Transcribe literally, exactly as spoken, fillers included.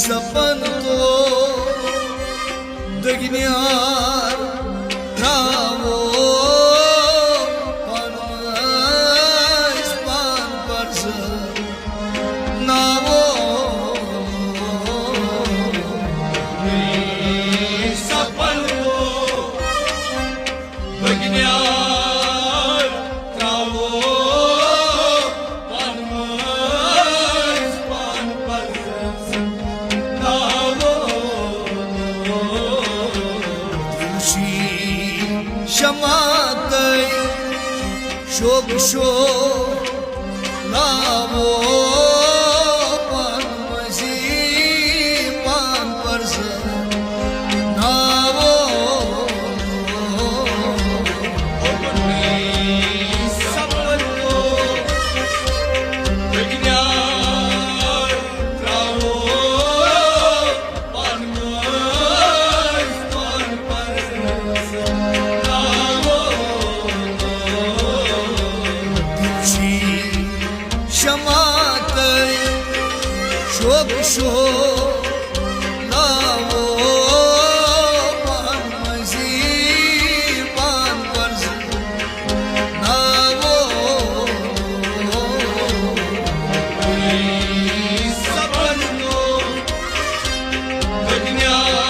سپن تو دگنیار تراوو پانس پان پرز ناوو۔ سپن تو دگنیار تراوو پانس پان پرز ناوو۔ شمع تئی شوق شو لاوو پان مزی پان پرز ناوو۔ شمع تئی شوق شو لاوو پان مزی پان پرز ناوو۔ سپن تو دگنیار